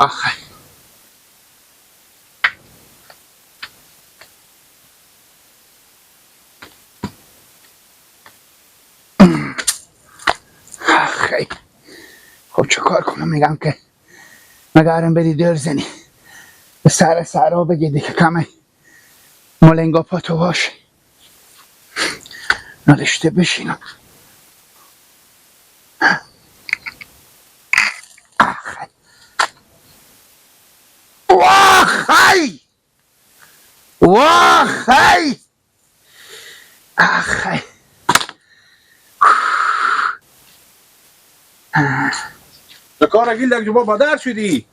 آخه آخه خب چه کار کنم؟ میگم که مگرم بدی دور زنی به سر سرا بگیدی که کمه ملنگا پاتو باش نالشته بشینم. آخه واخی واخی آخه کار گیلک جو بابا در شدی.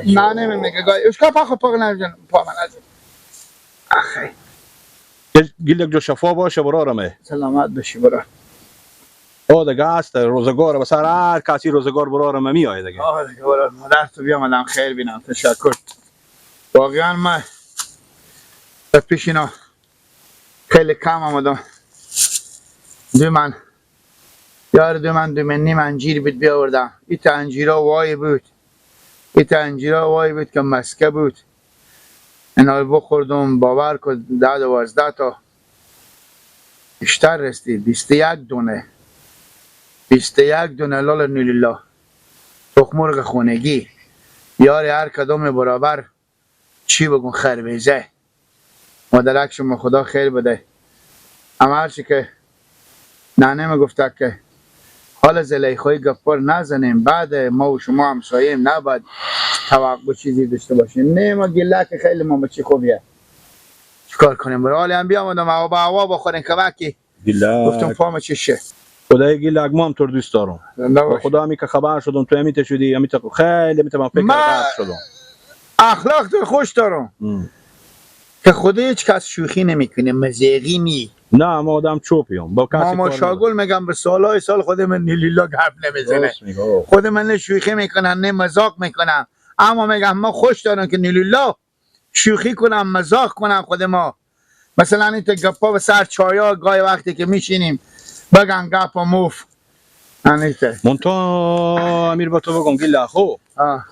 نه نمیگه گای اشکا پا خود پا نزن پا من نزن. آخه گیلک جو شفا باشه برارمه. سلامت بشی برار. او دیگه است روزگار به سر هر کسی روزگار برارمه میآید دیگه. آه دیگه برار مادر تو بیامدم خیر بینم. تشکر. واقعا من پیش اینا خیلی کم آمدم. دو من یار دو من دو من نیم انجیر بود بیاوردم. ایت انجیرا وای بود. ایت انجیرا وای بود که مسکه بود. اینا رو بخوردم باور کن 10 12 تا بیشتر رسید. 21 دونه 21 دونه لال نیلیلا تخم مرغ خونگی. یار هر کدوم برابر چی بگم خربیزه. مادرک شما خدا خیر بده. اما هرچی که ننه میگفته که حال زلیخای گپار نزنیم، بعد ما و شما همساییم، نباید توقع چیزی داشته باشیم. نه ما گله که خیلی ما بچه خوبیه. چیکار کنیم برای حالی هم بیامدم هوا با هوا بخوریم کمکی. گفتم پام چشه. خدای گیلک ما هم تو دوست دارم. خدا همی که خبر شدم تو همیت شدی همیت خیلی همیت من فکر غرق شدم. اخلاق تو خوش دارم. که خدا هیچ کس شوخی نمیکنه، مزیقی نی. نه ما آدم چوپیم با کسی ماما شاگل میگم به سالهای سال خود من نیلیلا گپ نمیزنه. خود من نه شوخی میکنم نه مزاق میکنم، اما میگم ما خوش دارم که نیلیلا شوخی کنم مزاق کنم. خود ما مثلا این گپا به سر چایا گاهی وقتی که میشینیم بگن گپ و موف. منتها امیر با تو بگم گیل خو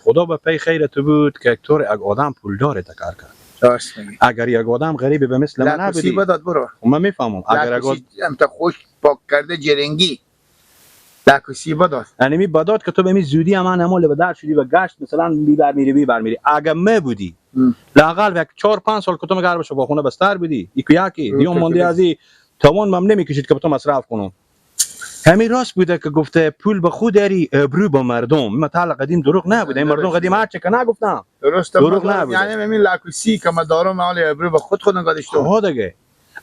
خدا به پی خیر تو بود که طور اگ آدم پولدار تکر کرد. اگر یک آدم غریبی به مثل من نبودی بداد برو. من میفهمم اگر اگ انت خوش پاک کرده جرنگی لکوسی بداد، یعنی می بداد که تو به می زودی من امال به در شدی و گشت مثلا بیبر میری بیبر میری. اگر ما بودی لاقل یک 4 5 سال که تو مگر بشه با خونه بستر بودی یکی یکی دیوم موندی ازی توان مم نمیکشید که به تو مصرف کنم. همین راست بوده که گفته پول به خود داری ابرو با مردم. مثلا قدیم دروغ نبوده. این مردم قدیم هر چه که نگفتم درست دروغ نبوده. یعنی همین لکوسی که ما دارم حال ابرو با خود خود نگادش تو. ها دیگه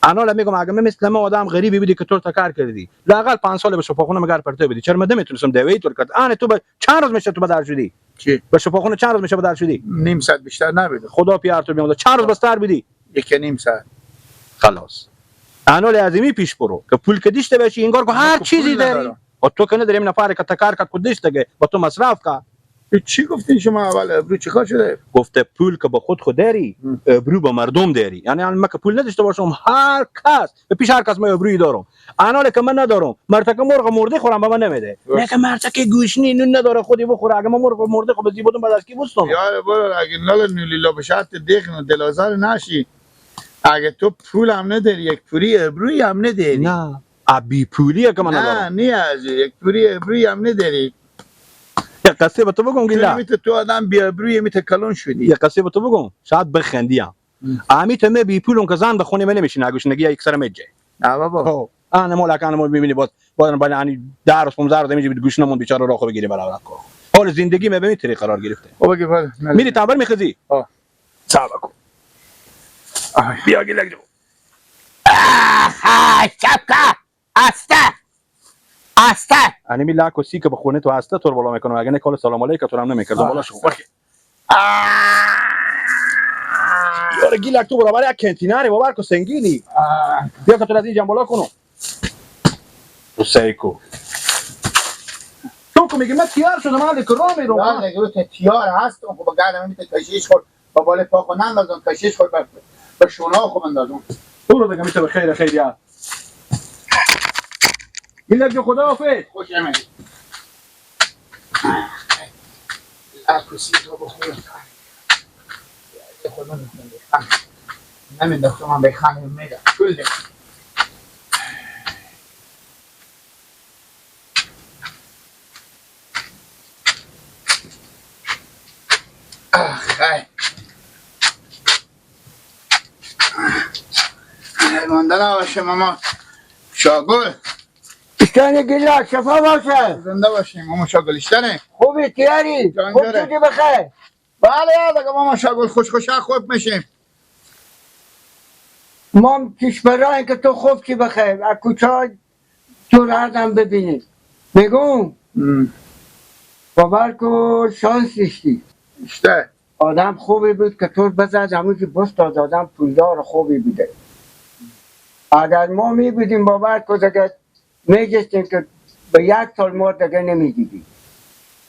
انا میگم اگه من مثل ما آدم غریبی بودی که تو تکر کردی لاقل 5 سال به شفاخونه مگر پرته بودی چرا من نمیتونستم دوی تور کرد. انا تو چند روز میشه تو بدر شدی؟ چی؟ به شفاخونه چند روز میشه بدر شدی؟ نیم ساعت بیشتر نبوده. خدا پیار تو میومد. چند روز بستر بودی؟ 1.5 ساعت. خلاص انا لازمی پیش برو که پول که دیشته باشی انگار که هر چیزی داری. و تو که نداریم نفر که تکر کرد کدش دیگه با تو مصرف کرد. چی گفتین شما اول؟ ابرو چیکار شده؟ گفته پول که با خود خود داری ابرو با مردم داری. یعنی من که پول نداشته باشم هر کس به پیش هر کس من ابروی دارم. انا که من ندارم مرتکه مرغ مرده خورم به من نمیده. نه که مرتکه گوشنی نون نداره خودی بخوره. اگه من مرغ مرده خو به بودم بعد از کی بستم؟ یار برو اگه نال نولیلا به شرط دخن دلازار نشی. اگه تو پول هم نداری یک پوری ابروی هم نداری. نه ابی پولیه که من ندارم. نه نه از یک پوری ابروی هم نداری. یک قصه به تو بگم گیلا. میته تو آدم بی ابروی میته کلون شدی. یک قصه به تو بگم شاید بخندیم. امی تو می بی پولون که زن به خونه من نمیشینه گوشنگی یک سر میجه. نه بابا. انا مولک انا مول میبینی باز باز یعنی 10 روز 15 روز میجی گوشنمون بیچاره راخو بگیری برابر کار. حال زندگی می به این طریق قرار گرفته. بابا بگی میری تنبر میخزی؟ آه. صبر کن. بیا گیلک جو. شبکه استه استه. یعنی می لاک و سی که به خونه تو هسته تو بالا میکنم. اگه نه کال سلام علیک تو هم نمیکردم بالا شو. یار گیلک تو برابر یک کنتینر باور کو سنگینی. بیا که تو از اینجا بالا کنم. تو سیکو تو که میگی من تیار شدم حالی که راه میرم. یار دیگه تو تیار هستم خب با گردم میته کشیش خورد با بالا پا خو نندازم کشیش خورد به شونه خو بندازم. تو رو دیگه میته به خیر خیر یار. گیلک جو خدا حافظ. خوش آمدید. لکوسی تو بخورم خودم نمینداختم من به خانه میدم پول ده. آخ مانده نباشه ماما شاگل. اشتانه گلا شفا باشه. زنده باشیم ماما شاگل. اشتانه خوبی تیاری؟ خوب شدی بخیر؟ بله دیگه ماما شاگل خوش خوش خوب میشیم. ما کشورایی که تو خوب چی بخیر از کوچه تو رردم ببینیم. بگم باور کن شانس داشتی. اشته آدم خوبی بود که تو بزد همون که بست آدم پولدار خوبی بوده. اگر ما می بودیم باور کن دیگه میجستیم که به یک سال ما دیگه نمیدیدیم.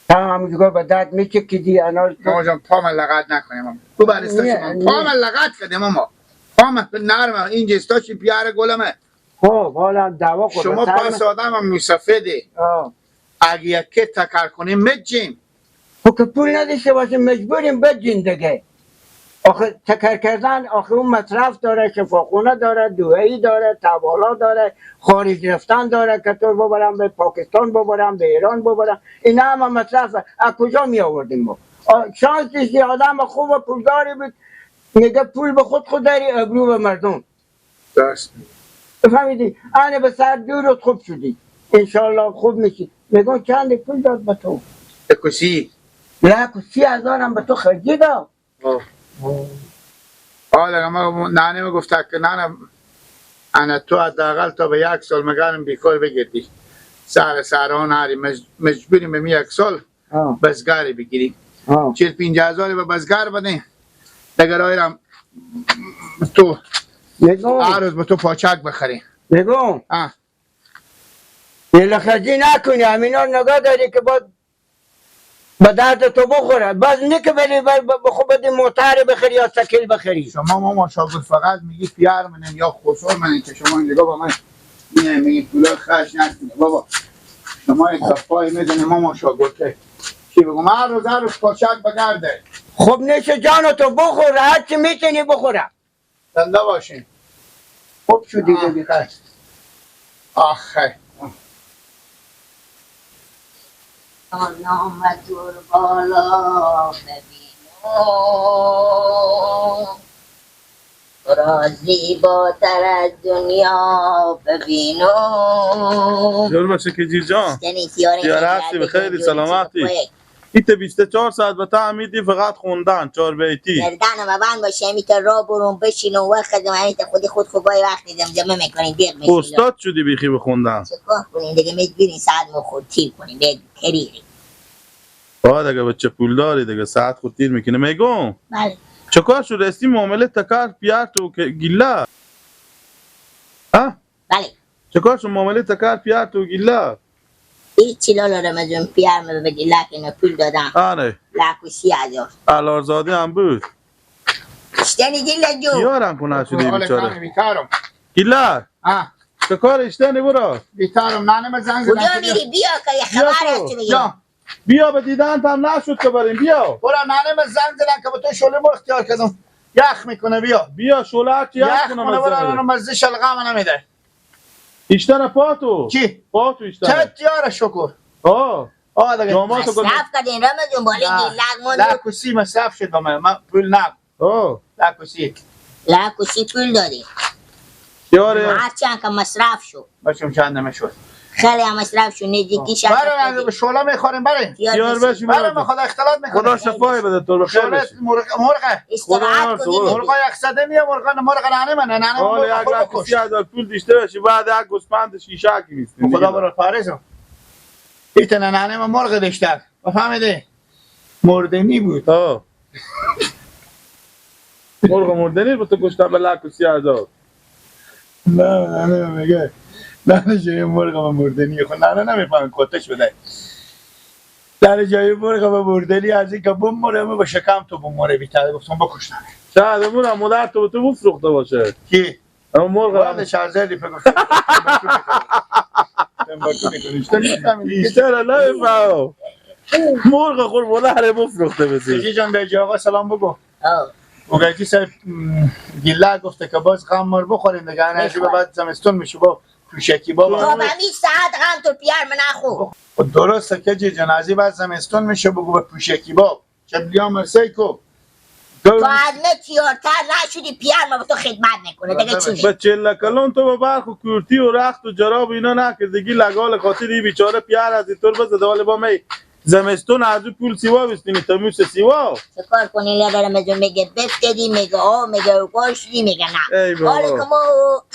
تا همونجا به درد میچکیدی. انار ماما جان پا من لغت نکنیم ماما. تو برستاشی پا من لغت کردیم ماما. پا من نرمه اینجا استاشی پیار گلمه. خب حالا دعوا خود شما پاس آدم هم میسفیدی. اگه یکی تکر کنیم مجیم. خب که پول نداشته باشیم مجبوریم بجیم دیگه. آخه تکر کردن آخه اون مصرف داره، شفاخونه داره، دوهی داره، توالا داره، خارج رفتن داره که تو ببرم به پاکستان ببرم به ایران ببرم، اینا هم مصرف از کجا می آوردیم ما؟ شانس داشتی آدم خوب و پولداری بود میگه پول به خود خود داری ابرو به مردم. درست فهمیدی؟ آنه به سر دورت خوب شدی انشالله خوب میشی. میگم چند پول داد به تو؟ 130. 130,000 هم به تو خرجی داد. آه ما نانه می گفت که نانه انا تو حداقل تا به یک سال مگرم بیکار بگردی سر سران هری مجبوریم به یک سال بزگاری بگیریم 45,000 به بزگر بدیم دیگر آیرم تو هر روز به تو پاچک بخریم. میگم یه خرجی نکنی همینا نگاه داری که باید به درد تو بخوره. باز نه که بری بخو بدی موتر بخری یا سکیل بخری. شما ماما شاگل فقط میگی پیار منم یا خسر منم که شما اینجا با من میگی پولا خرج نکنی بابا. شما یک پای میزنی ماما شاگل که چی بگم هر روز هر روز پاچک بگرده. خب نشه جان تو بخور هر چی میتونی بخوره. زنده باشین. خوب شدی دیگه. آخه نام دور بالا ببینم را زیباتر از دنیا ببینم. جور باشه که جیر جان یار هستی بخیری سلامتی. ایت 24 ساعت به تا میدی فقط خوندن 4 بیتی. گردنم بند باشه همیتا را برون بشین و وقت همیتا خودی خود خوبای وقت زمزمه میکنین دیغ میشین. استاد شدی بیخی بخوندن. چکار کنین دیگه مجبورین ساعت مو خود تیر کنین به کریری. آه دیگه بچه پول داری دیگه ساعت خود تیر میکنه. میگم بله چکار شد رستی معامله تکر پیار تو گیلا؟ ها؟ بله چکار شد معامله تکر پیار تو گیلا؟ هیچی لالا رمضان پیار می به گیلا که اینا پول دادم. آره 130,000. علارزاده هم بود. اشتنی گیلا جو یارم کنه شده بیچاره. بیکارم. گیلا چکار اشتنی برو؟ بیکارم نانه من زنگ زدم. کجا میری بیا که یه خبر هست بگیرم. بیا به دیدن هم نشد که بریم بیا. برو نانه من زنگ زدم که به تو شعله مرغ تیار کردم. یخ میکنه بیا. بیا شعله هرچی یخ کنه برو نانه مزه شلغم نمیده. ایشتن پاتو چی؟ پاتو ایشتن چه تیاره شکر. آه آه دیگه مصرف کردین رمضان بالا گیلک ماند. 130 مصرف شد با من پول نه. آه 130 130 پول دادی. یاره هرچند که مصرف شد. بچم چند نمیشد. خیلی هم مصرف شد نزدیکی شد. برای شعله میخوریم برای. یار بشی برای ما خدا اختلاط میکنه. خدا شفای بده تو بخیر بشی. مرغ مرغ استراحت کنی. مرغ یک صده میه مرغ مرغ نانه من نانه مرغ 130,000 پول داشته باشی بعد یک گوسفند شیشکی میستیم. خدا برو پارزم. ایتن نانه من مرغ داشته. فهمیدی؟ مردنی بود. آه مرغ مردنی بود تو کشتن به 130,000. نه نه میگه نه جای مرغ من مردنی خب نه نه نمیفهم کتش بده در جای مرغ من مردنی از این که بمره با شکم تو بمره بیتره. گفتم بکشتم شاید مورم مادر تو تو بفروخته باشه کی اما مرغ بعد شارزلی فکر گفتم تنباکو میکنی. بیشتر نمیفهم. مرغ خور بوده بفروخته بسی. کجی جان به آقا سلام بگو. آه. اوگاجی سر گله گفته که باز غم مر بخوریم دیگه، نه شو بعد زمستون میشه با پوشکی تو بابا. به همین ساعت غم تو پیار من نخو. درسته کجی جان، از این بعد زمستون میشه بگو به پوشکی باب چه بیام مرسی کو. تو از من تیارتر نشدی، پیار من به تو خدمت میکنه دیگه چی؟ به چله کلون تو به برخ و کورتی و رخت و جراب اینا نکردگی لگال خاطر ای بیچاره پیار از اینطور بزده ولی با می زمستون از او پول سیوا بستینی تموس سیوا. چه کار کنی لبرم از میگه بفتدی، میگه آه، میگه گوشتی، میگه نه. ای بابا. حالا که ما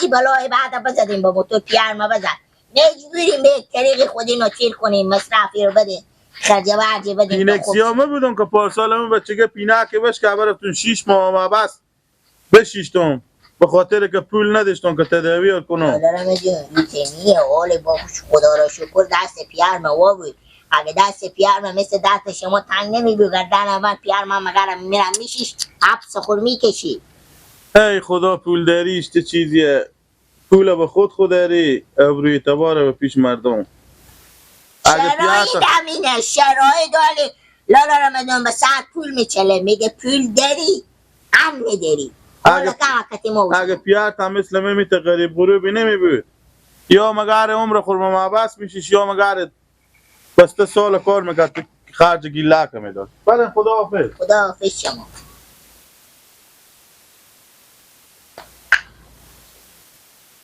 ای بلای بعد بزدیم با موتور پیار ما بزد، مجبوریم به یک طریق خودی اینو تیر کنیم، مصرفی رو بدیم، خرج ورجی بدیم. پینکسیا ما بودم که پارسال همون بچه که پینک بش که برفتون 6 ماه ما بس بشیشتم به خاطر که پول نداشتم که تداوی کنم. دارم جون این حال با خدا را شکر دست پیار ما وا بود. اگه دست پیار ما مثل دست شما تنگ نمی بود، گردن اول پیار ما مگرم میرم میشیش حبس خور میکشی. ای خدا پول داریش چه چیزیه، پول به خود خود داری ابروی تباره به پیش مردم. اگه پیار شرایط همینه، شرایط داری لالا رمضان به ساعت پول میچله، میگه پول داری هم نداری. اگه پیار تا مثل من میته غریب غروبی نمی بود، یا مگر عمر خور محبس میشیش یا مگر بسته سال کار میکرد خرج گیله که میداد. بعد خدا حافظ. خدا حافظ شما.